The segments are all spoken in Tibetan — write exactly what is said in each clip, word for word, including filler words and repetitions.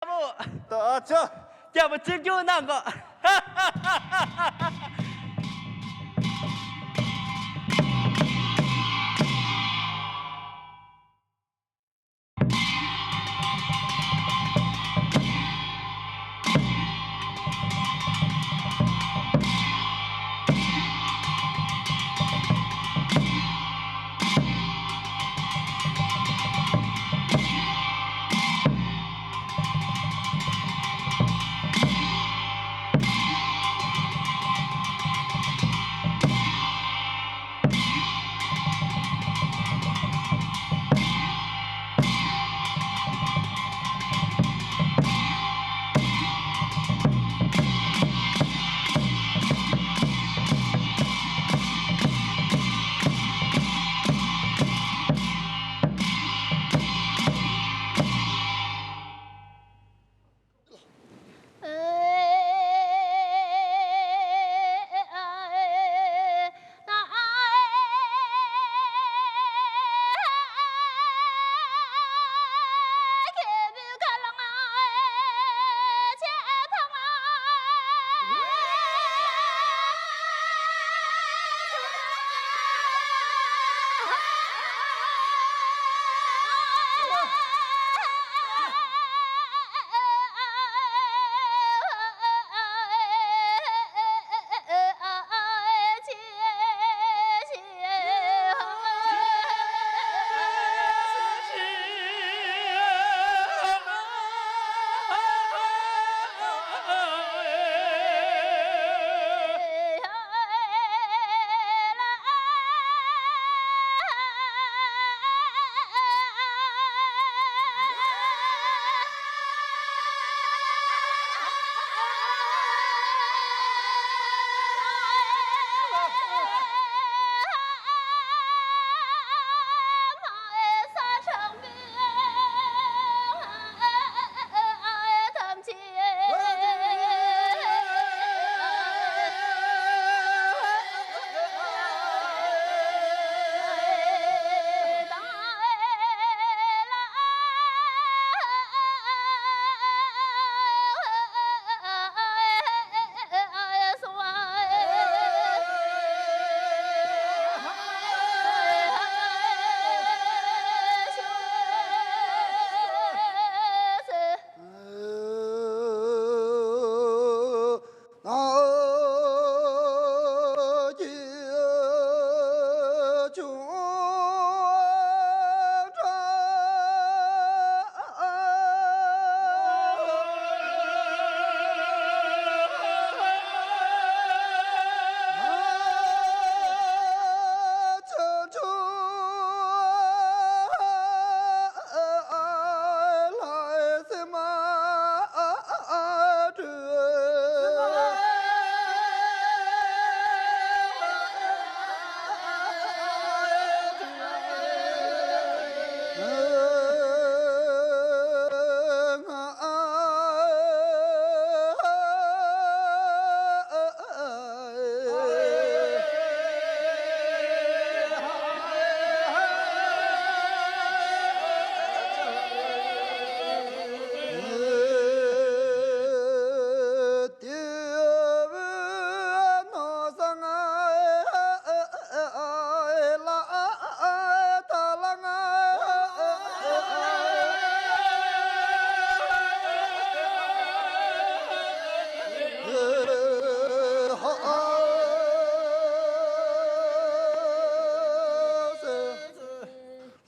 ད་ཆ། རྒྱལ་པོ་ཆིབས་བསྒྱུར་གནང་གོ།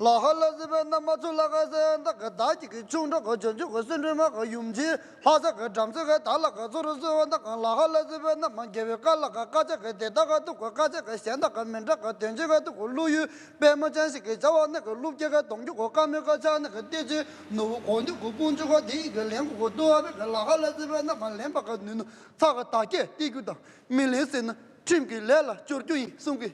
ལ་ཧ་ལ་ཟེར་བའི་ན་མ་ཚུ་ལ་ག་ཟེར་ད་ག་ད་ཅིག་གི་ཆུང་འགྲོ་ག་ཆུང་ཆུང་ག་སུན་འདྲེ་མ་ག་ཡུམ་ཆེན་ལྷ་ས་ག་བྲམ་ཟེ་ག་ད་ལ་ག་ཚོ་རུ་ཟེར་བ་ད་ག་ལ་ཧ་ལ་ཟེར་བའི་ན་མ་རྒྱལ་བའི་བཀའ་ལ་ག་བཀའ་ཆ་ག་དེ་ད་ག་ཐུག་ག་བཀའ་ཆ་ག་གཞན་ད་ག་མི་འདྲ་ག་དོན་ཆེ་ག་ཐུག་ག་བློ་ཡུལ་པད་མ་ཅན་ཞིག་གི་བྱ་བ་ནི་ག་ཀླུ་སྐྱེ་ག་གདོང་རྒྱུ་ག་བཀའ་མོལ་ག་ཆ་ནི་ག་གཏེར་ཆེན་ནུ་བོ་གོ་འདུས་ག་དཔུང་འཇུག་ག་དེ་ཡི་ག་ལན་གོ་ག་ཏུ་ཨ་བེ་ག་ལ་ཧ་ལ་ཟེར་བའི་ན་མ་ལན་པ་ག་ནུས་ནུ་ཚ་ག་ད་སྐད་གཏད་རྒྱུ་དང་མི་ལན་ཟེར་ན་ཁྲིམས་ཀྱི་ལས་ལ་སྦྱོར་རྒྱུ་ཡིན་གསུང་གི།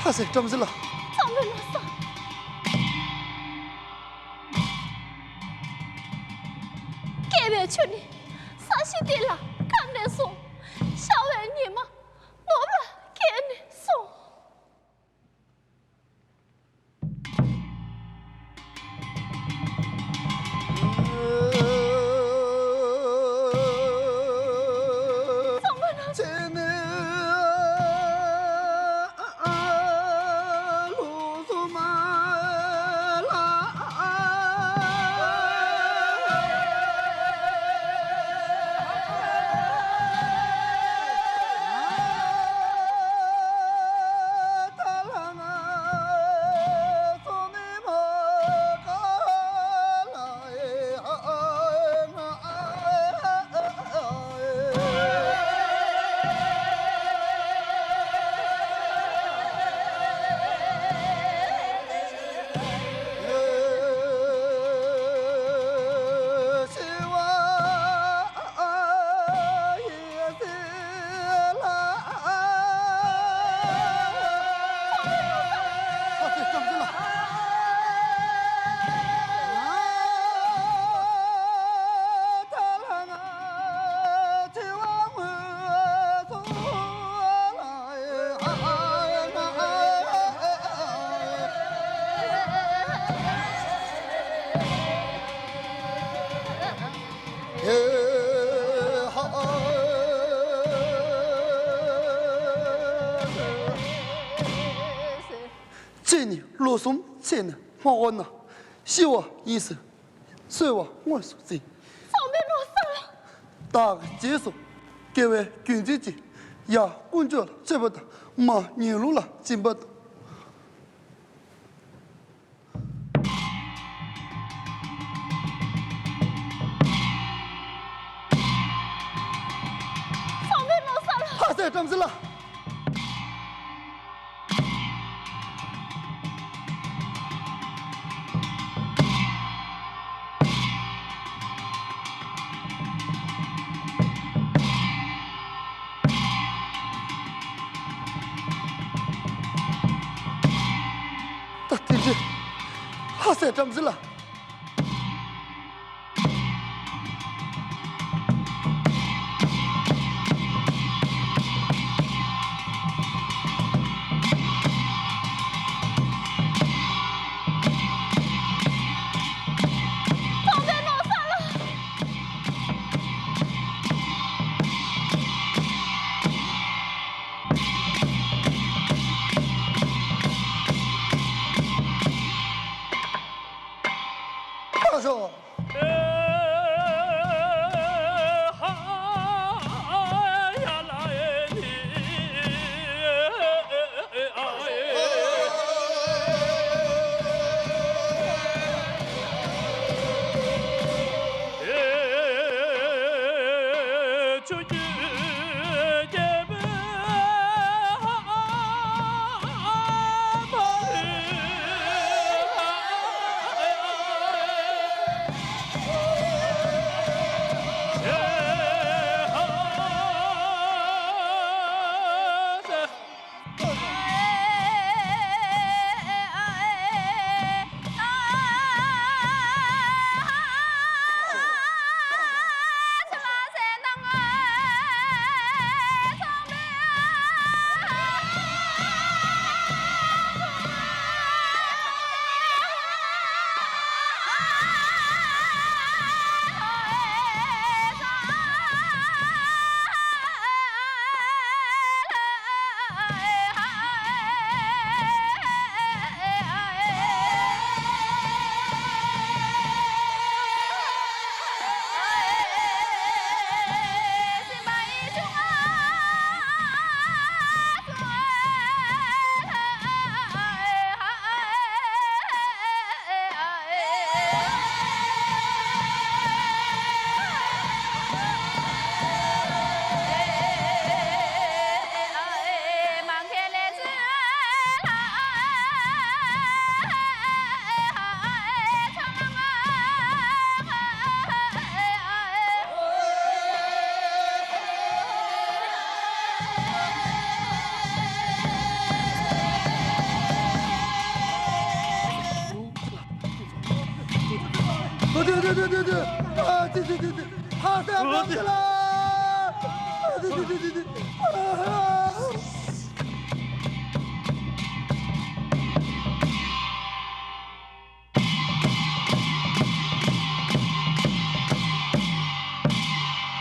ལྷ་སྲས་བྲམ་ཟེ་ལགས། གཙང་པོའི་ནོར་བཟང་། སྐྱེས་པའི་ཆུ་ནི་ས་གཞི་འདི་ལ་སྐམ་ནས་སོང་། ཤར་བའི་ཉི་མ་ནུབ་ལ་བསྐྱལ་ནས་སོང་། ཁྱེད་ནི་ལོ་གསུམ་ཕྱིན་ནས་མ་འོངས་ན། ཤི་བ་ཡིན་ཟེར། གསོལ་བ་དངོས་སུ་བྱིན། གཙང་པོའི་ནོར་བཟང་ལགས། བདག་གི་རྗེས་སུ་དགེ་བའི་རྒྱུན་བྱེད་ཅིང་། ཡར་དཀོན་མཆོག་ལ་མཆོད་པ་དང་། མར་ཉོན་ལུགས་ལ་སྦྱིན་པ་དང་། གཙང་པོའི་ནོར་བཟང་ལགས། ལྷ་སྲས་བྲམ་ཟེ་ལགས། ད་དེ་རྗེས་ལྷ་སྲས་བྲམ་ཟེ་ལགས།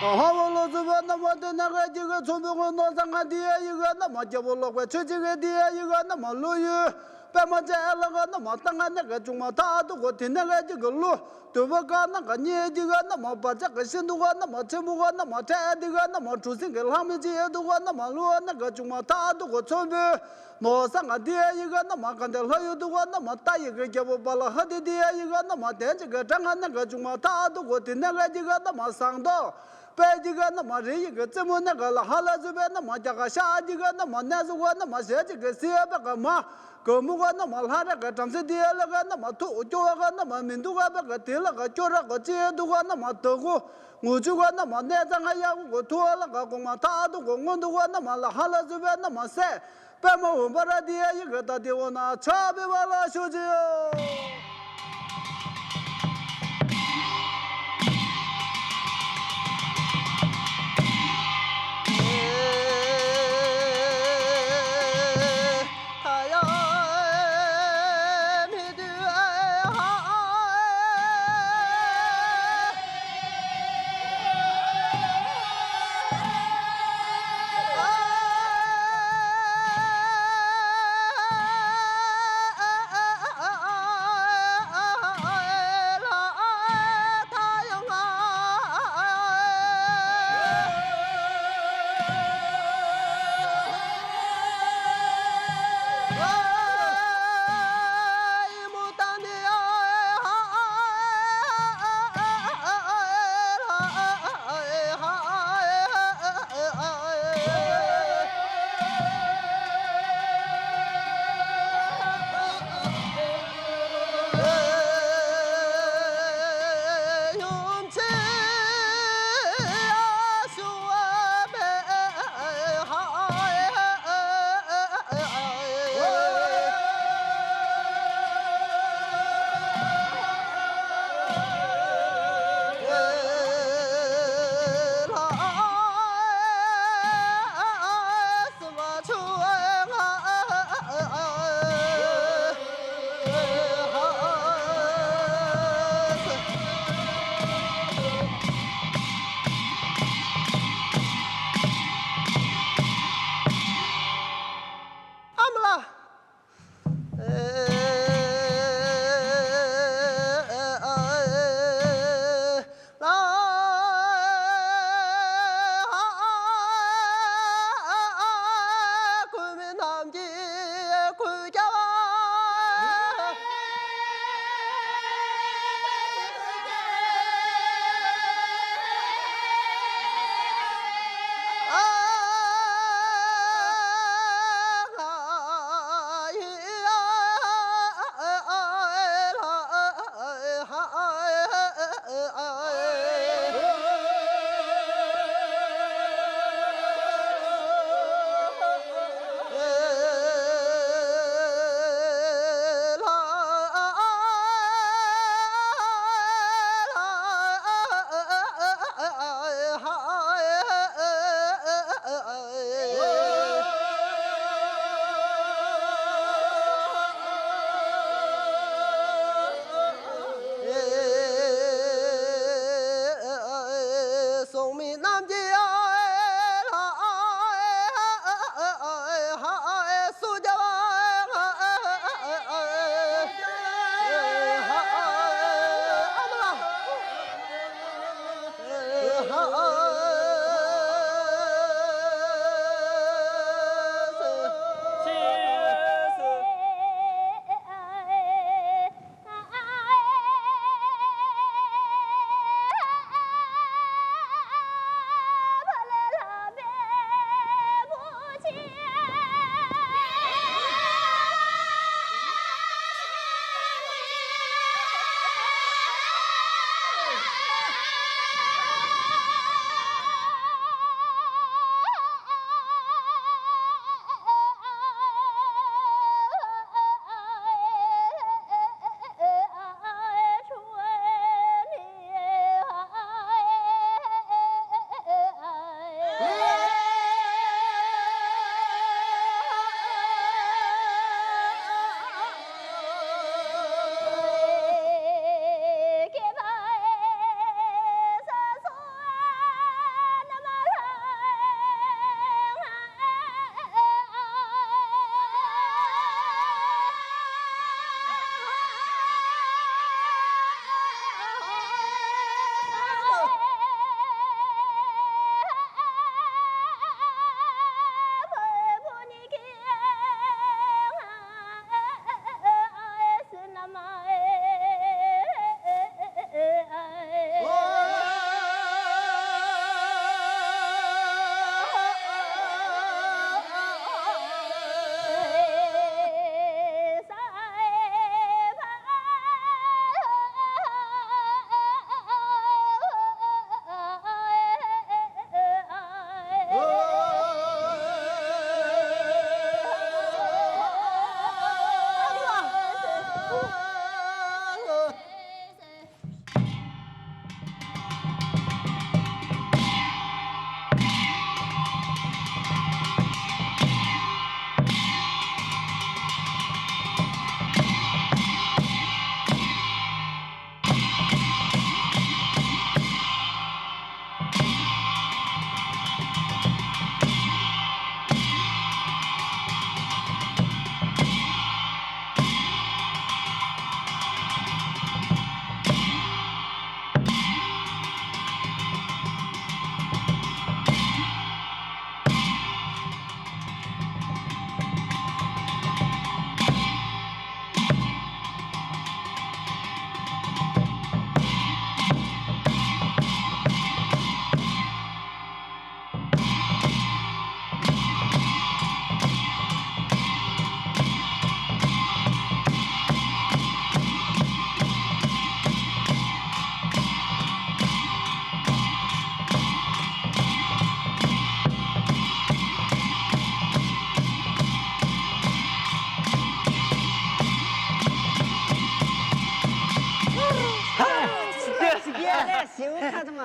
ཧ་བོ་ལོ་ཚུ་བ་ན་མ་དེ་ན་ག་ཅི་ག་ཚོ་བོ་ངོ་ནོ་ས་ང་དེ་ཡ་ཡི་ག་ན་མ་རྒྱལ་པོ་ལོག་པའི་ཆུ་ཅི་ག་དེ་ཡ་ཡི་ག་ན་མ་ལོ་ཡུ། པད་མ་ཅན་ཨེ་ལ་ག་ན་མ་ཏང་ང་ནེ་ག་ཅུང་མ་ཐ་དུ་གོ་དེ་ནེ་ག་ཅི་ག་ལུ། དུ་བ་ག་ན་ག་ཉེ་དི་ག་ན་མ་བ་ཅག་ག་ཤིན་དུ་ག་ན་མ་ཆེན་པོ་ག་ན་མ་ཁྲེ་དི་ག་ན་མ་གྲུ་སིང་གི་ལྷ་མི་ཅི་ཡེ་དུ་ག་ན་མ་ལུ་ནེ་ག་ཅུང་མ་ཐ་དུ་གོ་ཚོན་པོ། ནོ་ས་ང་དེ་ཡི་ག་ན་མ་ག་འདེ་ལྷ་ཡུ་དུ་ག་ན་མ་ཏ་ཡི་ག་རྒྱལ་པོ་བ་ལ་ཧ་དི་དེ་ཡི་ག་ན་མ་དེ་ཅི་ག་གྲ་ང་ནེ་ག་ཅུང་མ་ཐ་དུ་གོ་དེ་ནེ་ག་དི་ག་ན་མ་སང་དོ། པད་དི་ག་ན་མ་རི་ཡི་ག་རྩེ་མོ་ནེ་ག་ལ་ཧ་ལ་ཟུ་བེ་ན་མ་རྒྱ་ག་ཤ་དི་ག་ན་མ་ནེ་ཟུ་ག་ན་མ་ཞེ་ཅི་ག་སི་ཡ་བེ་ག་མ། ག་མུ་ག་ན་མ་ལྷ་ར་ག་བྲམ་ཟེ་དི་ཡ་ལ་ག་ན་མ་ཐུ་སྐྱོ་བ་ག་ན་མ་མི་འདུག་ག་བེ་ག་དེ་ལ་ག་སྐྱོ་ར་ག་ཅི་ཡ་འདུག་ག་ན་མ་ད་གུ། ངུ་ཆུ་ག་ན་མ་ནེ་ཙ་ང་ཡ་གུ་གོ་ཐུ་བ་ལ་ག་གོང་མ་ཐ་དུ་གོ་སྔོན་དུ་ག་ན་མ་ལ་ཧ་ལ་ཟུ་བེ་ན་མ་སེ། པད་མ་འོད་འབར་ར་དི་ཡ་ཡི་ག་ད་དི་འོ་ན་ཆ་བེ་བ་ལ་ཤོ་ཅི་ཡོ། ཨ་མ་ལགས།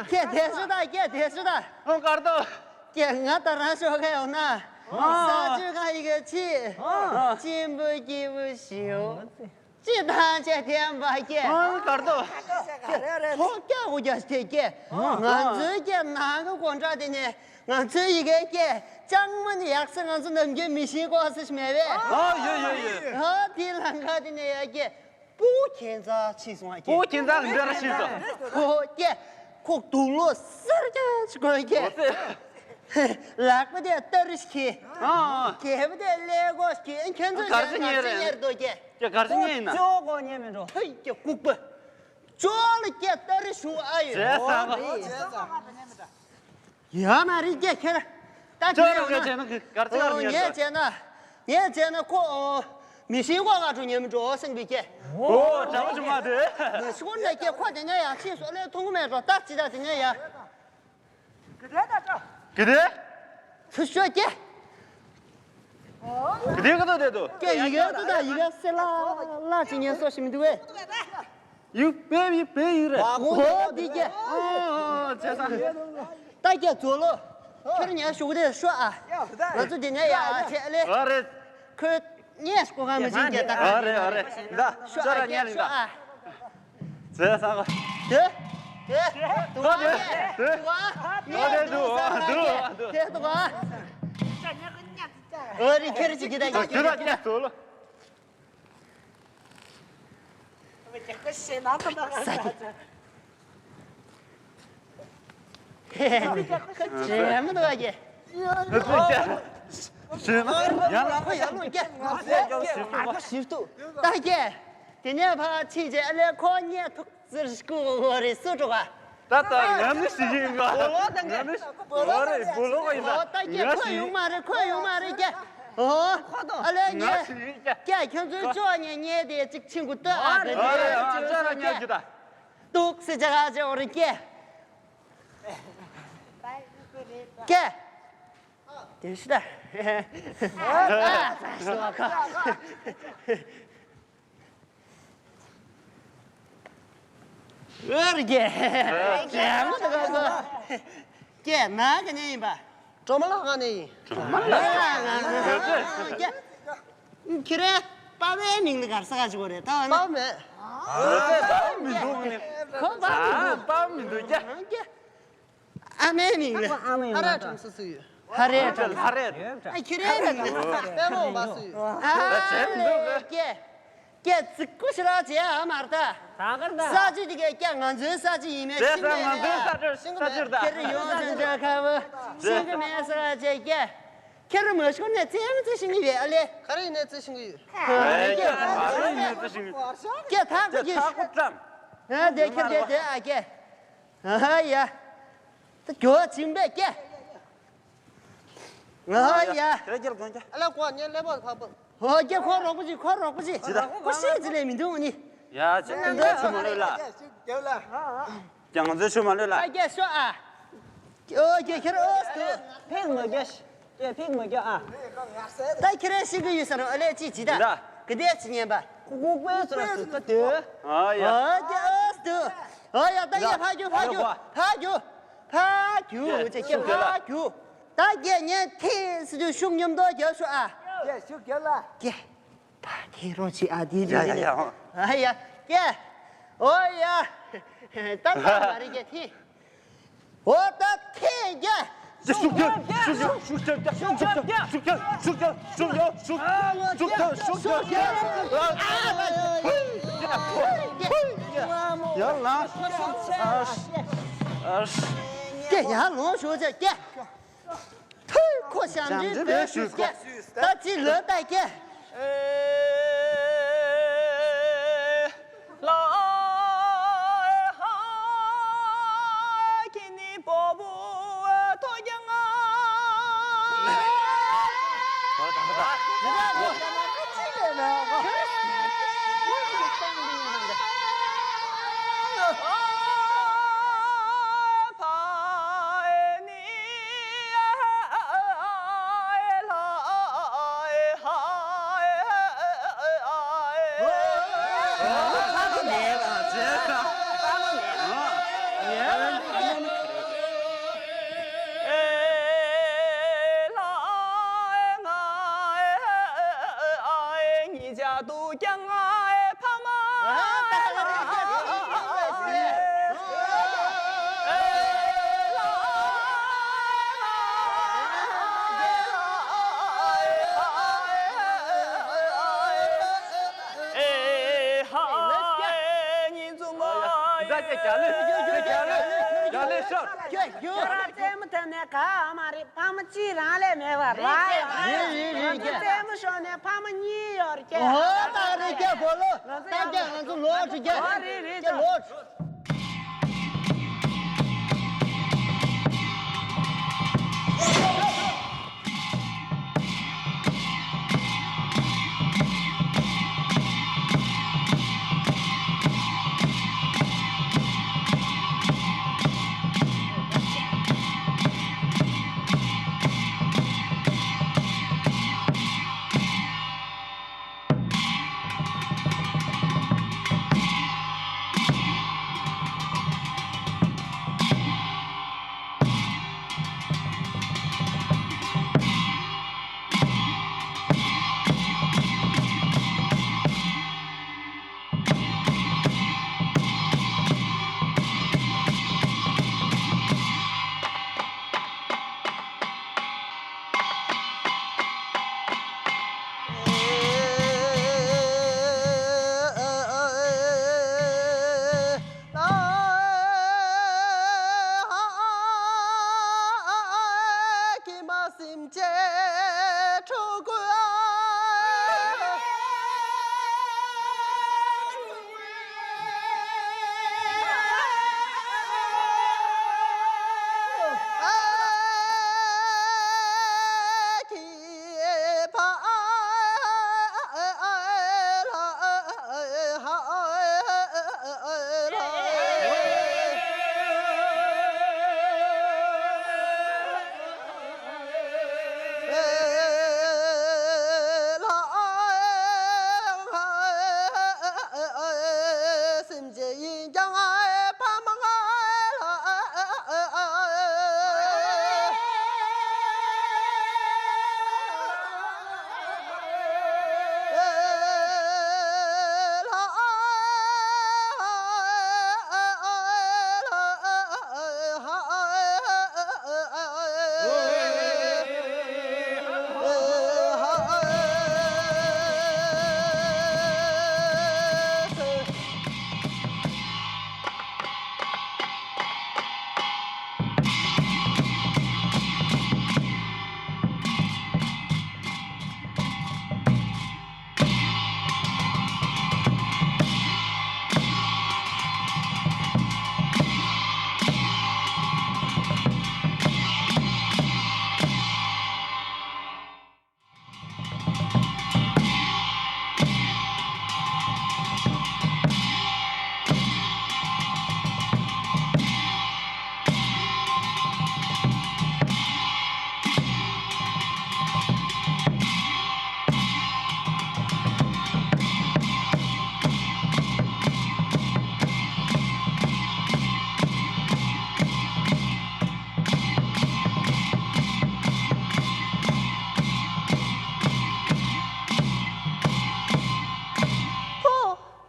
ཁྱེད་དེ་སུ་དང་ཁྱེད་དེ་སུ་དང་། ཨོ་གར་དོ། ཁྱེད་ང་ད་རང་ཤོག་ག་ཡོང་ན། ཨ། ས་ཆུ་གང་ཡི་གེ་ཆི། ཨ། གཅིན་པོ་སྐྱིད་པོ་ཞིའོ། ཅི་དང་ཅི་ཐེམ་པ་ཁྱེད། ཨ་གར་དོ། ཁྱེད་ཐོག་སྐྱ་གུ་རྒྱ་ཁྱེད་ཁྱེད། ང་ཚོའི་ཁྱེད་ནང་གི་དགོན་གྲྭ་དེ་ནས་ང་ཚོའི་ཡི་གེ་ཁྱེད་ཅང་མ་ནི་ཡག་སེ་ང་ཚོ་ནམ་རྒྱུན་མི་ཤེས་གོ་སེ་ཞིག་མེད་པས། ཨ་ཡོད་ཡོད་ཡོད། ཨ་དེ་ལང་ཀ་དེ་ནས་ཡ་ཁྱེད། སྤུ་གུ་ཁྱེད་ཚ་ཆི་སོང་ཨ་ཁྱེད། སྤུ་གུ་ཁྱེད་ཚ་འདི་ར་ཤི་སོང་། ཁོ་ཁྱེད། ཁོ་དུག་ལོག་སེར་སྐྱ་ཞིག་གོན་ཁྱེད། ལག་པ་དེ་སྟ་རི་ཞིག་གྱིས། ཨ་ཨ། སྐེད་པ་དེ་ཀླད་ཀོར་ཞིག་གྱིས། ཁྱེད་ཚོས་གར་ཅི་ཉན་རེད། གར་ཅི་ཉན་རེད་འདུག་ཁྱེད། ཁྱེད་གར་ཅི་ཉན་ཡིན་ན། ཅོག་གོ་ཉན་མི་འགྲོ། ཧེ་ཁྱེད་ལྐུགས་པ། ཅོག་ལ་ཁྱེད་སྟ་རི་ཞུ་ཨ་ཡོད། བྱས་ཙང་། ཡོད་མ་རེད་ཁྱེད་ཁྱེད། ད་ཁྱེད་ཅོག་ལ་ཡོད་ན། ཁྱེད་ན་གར་ཅི་གར་ཉན་ངས་རེད། བྱས་ན། ངས་བྱས་ན་ཁོ་ཨོ། མི་ཤེས་གོ་ག་འགྲོ་ཉན་མི་འགྲོ་སེང་བི་ཁྱེད། ཨོ་གྲྭ་པ་ཆུང་མ་དེ། མི་ཤེས་གོ་ནས་ཁྱེད་ཁོ་དེ་ནས་ཡང་ཕྱིས་སོ་ལས་མཐོང་གི་མེད་འགྲོ་ད་ཅི་ད་དེ་ནས་ཡང་། གི་དེ། ཚུར་ཤོག་ཀྱེ། གི་དེ་གི་དོ་དེ་དོ། ཀྱེ་ཡི་གེ་དོ་ད་ཡི་གེ་སེ་ལ་ལ་ཅི་ཉན་སོ་ཞིམ་འདུག་བས། ཡུ་པེ་ཡུ་པེ་ཡུ་རེ། ཧོ་དེ་ཀྱེ། ཨོ་ཨོ་བྱས་ཙང་། ད་ཀྱེ་ཛོ་ལོ། ཁྱོད་ཉན་ཞུགས་དེ་ཤོག་ཨ། ང་ཚོ་དེ་ནས་ཡ་ཆེ་ལེ། ཨ་རེད། ཁོས་ཉན་སྐོ་ག་མི་བྱེད་ཀྱེ་ད། ཨ་རེད་ཨ་རེད། ད་ཤོག་ཨ་ཤོག་ཨ་ཉན་ལེ་ད། ཤོག་ཨ། ཟེར་ས་ག་དེ། དེ། དེ། དེ། དེ། དེ། དེ། དེ། དེ། དེ། ཨོ་རི་ཁྱེར་ཅིག་གི་ད་ད་ཁྱོད་ད་ཀྱེ་ཟོ་ལོ། ས་ཀྱི། ཁྱེད་མི་འདུག་ག་ཀྱེ། ཡང་ལ་ཁོ་ཡར་ལོངས་ཀྱེ། ཞིབ་ཏུ། ད་ཀྱེ། དེ་ནས་ཕར་ཕྱིན་རྗེས་ཨ་ལས་ཁོ་ཉལ་ཐུག་ཟེར་སྐུ་ངོ་རེ་སུ་འགྲོ་ག་ད་ལྟ་ང་ནི་ཞིག་ཡིན་ག་ང་ནི་ཞིག་ཡིན་ག་ད་ཀྱེ་ང་ཁོ་ཞིག་ཡོང་མ་རེད། ཁོ་ཡོང་མ་རེད་ཀྱེ། ཨོ། ཨ་ལས་ང་ཉལ། ཞིག་ཡིན་ཀྱེ། ཀྱེ་ཁྱོད་ཚོའི་ཅོག་ཉལ་ཉལ་དེ་ཅིག་ཕྱིན་གུ་ལྟོས་ཨ། ཨ་རེད་ཨ་རེད་ཨ་ཅག་ལ་ཉལ་རྒྱུ་ད། ཏུག་སེ་ཅག་ཨ་ཅག་འོ་རེད་ཀྱེ། ཀྱེ། དེ་ཤི་ད། ཨ་ཨ་ཨ་ཨ་ཨ། ཨོ་རྒྱལ། རྒྱལ་མོ་དགའ་གོ། ཀྱེ་ནག་ག་ནས་ཡིན་པ། གྲོ་མ་ལག་ཁང་ནས་ཡིན། གྲོ་མ་ལག་ཁང་ནས་ཡིན། ཁྱེད་རའི་པ་ཕའི་མིང་ལ་ག་རེ་ཟེར་ག་ཞུ་དགོས་རེད་ད་ན། པ་མེད། པ་མི་འདུག་ནི། ཁོ་པ་མི་འདུག་ཁོ་པ་མི་འདུག་ཀྱེ། ཨ་མའི་མིང་ལ། ཨ་མའི་ཧ་ར་ཁྲོམ་སུ་སུ་ཡོད། ཧ་རེ་ཁྲོམ། ཧ་རེ། ཨ་ཁྱེད་རའི་མིང་ལ། པད་མ་འོག་པ་སུ་ཡོད། ཨ་ལེ་ཀྱེ། ཀྱེ་ཙི་ཀུ་ཤི་ར་ཅེ་ཨ་མར་ད། ད་གར་ད། ས་ཅི་དེ་ཀྱེ་ཀྱེ་ང་ཚོའི་ས་ཅི་ཡིན་མེད་ཤི་མེད། ང་ཚོའི་ས་ཅི་ས་ཅི་ར་ད། ཁྱེད་རི་ཡོང་ཅན་ཅན་ཁ་བོ། ཤི་གི་མེད་ས་ར་ཅེ་ཀྱེ། ཁྱེད་རི་མ་ཤོར་ནས་ཙེ་མ་ཙེ་ཤི་ནི་བས་ཨ་ལེ། ག་རེ་ཡིན་ནས་ཙེ་ཤི་གི་ཡོད། ཨ་ལེ་ཀྱེ་ང་ཚོའི་ཡིན་ནས་ཙེ་ཤི་གི་ཡོད། ཀྱེ་ཐག་པ་ཀྱེ་ཀྱེ་ཐག་པ་ཀྲམ། ཨ་དེ་ཁྱེད་དེ་དེ་ཨ་ཀྱེ། ཨ་ཡ། ད་གྱོ་བྱིན་པས་ཀྱེ། ཨ་ཡ། དེ་རྒྱལ་གོན་ཀྱེ། ཨ་ལ་ཀོ་ཉན་ཀླད་པ་ཕག་པ། ཧོ་ཀྱེ་ཁོ་རོགས་པོ་ཅིག་ཁོ་རོགས་པོ་ཅིག་ཇི་ལྟ། ཁོ་ཤེས་ཅི་ལས་མི་འདུག་ནི། ཡ་ཅི་ང་ཚོའི་ཆུ་མ་ལོས་ལ། ཀྱེ་ང་ཚོའི་ཆུ་མ་ལོས་ལ། ཨ་ཀྱེ་ཤོ་ཨ། ཨོ་ཀྱེ་ཁྱེད་ཨོ་སྟུ། ཕེག་མ་རྒྱ་ཤི། ཀྱེ་ཕེག་མ་རྒྱ་ཨ། ད་ཁྱེད་རང་ཤི་གི་ཡོད་ས་རོ་ཨ་ལས་ཅི་ཇི་ལྟ། གི་དེ་ཅི་ཉན་པ། ཁུ་ཁུ་པའི་སོ་ར་སུ་ཏ་དེ། ཨ་ཡ། ཨོ་ཀྱེ་ཨོ་སྟུ། ཨོ་ཡ་ད་ཡ་ཕ་རྒྱུ་ཕ་རྒྱུ་ཕ་རྒྱུ། ཕ་རྒྱུ་ཅེ་ཀྱེ་ཕ་རྒྱུ། ད་ཀྱེ་ཉན་ཐེ་སི་དུ་ཤུགས་མཉམ་དུ་རྒྱབ་ཤོག་ཨ། ཀྱེ་ཤུགས་རྒྱབ་ལ། ཀྱེ། ད་ཐེ་རོ་ཅི་ཨ་དེ་ཡ་ཡ་ཡ། ཨ་ཡ། ཀྱེ། ཨོ་ཡ། ད་ད་མ་རེད་ཀྱེ་ཐེ། ཨོ་ད་ཐེ་ཀྱེ། ཤུགས་རྒྱབ་ཤུགས་རྒྱབ་ཤུགས་རྒྱབ་ཤུགས་རྒྱབ། ཡར་ལངས། ཀྱེ་ཡར་ལོངས་ཤོག་ཅེ་ཀྱེ། ཐུག་ཁོ་ཞབས་འདྲེན་འབད་ཞུས་ཀྱེ། ད་ཅི་ལོས་ད་ཀྱེ། དུ་ཀྱང་ཨེ་ཕ་མ། ཨེ་ཧ་ཨེ་ཉིན་འཛུམ་མ། ཡ་ལེ་ཡ་ལེ་ཡ་ལེ་ཤོག་ཁྱོད་རང་རྩེད་མོ་ཐོན་ནས་ག་མ་རེད། ཕ་མ་གཅིག་རང་ལས་མེད་པ་རེད། རེད་རེད་རེད། རྩེད་མོ་ཤོར་ནས་ཕ་མ་གཉིས་ཡོད་རེད། ཨོ་ད་རེད་ཀྱ་གོ་ལོ། ད་ཀྱ་ང་ཚོ་ལོ་ཁྲི་ཀྱ། ཨོ་རེད་རེད། ཀྱ་ལོ།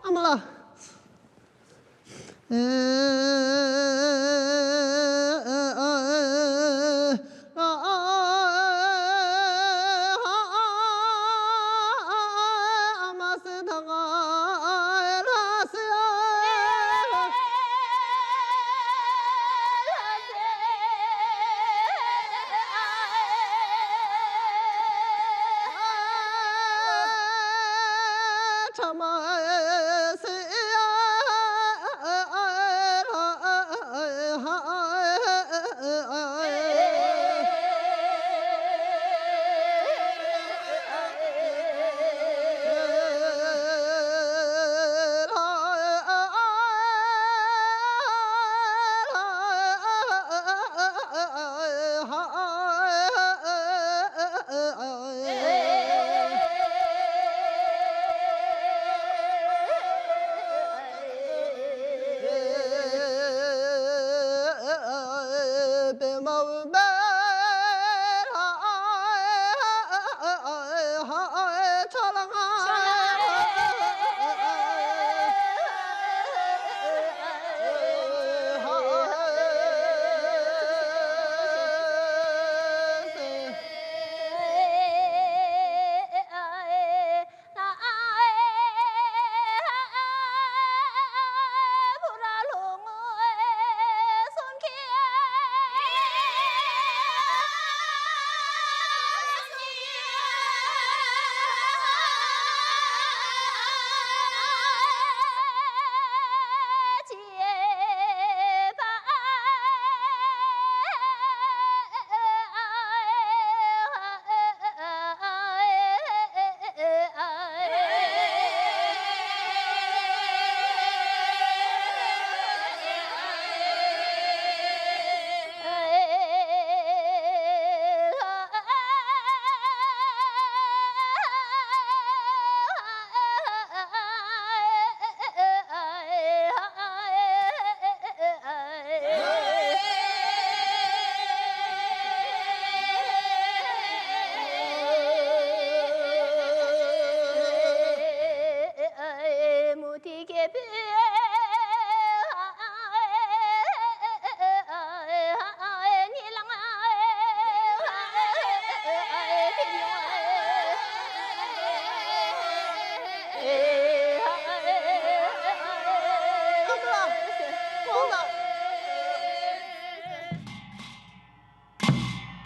ཨ་མ་ལགས།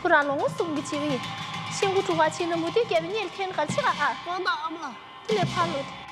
ཁོ་རང་ལོ་ངོ་གསུམ་གྱི་བྱིས་པ་ཡིན། ཤིང་སྒོ་དྲུག་པ་ཕྱིན་ན་མུ་ཏིག་རྒྱལ་པོའི་གཉེན་འཐེན་གར་ཆི་ག་ཨ། དབང་ཐང་ཨ་མ། དེ་ལས་ཕར་ལོག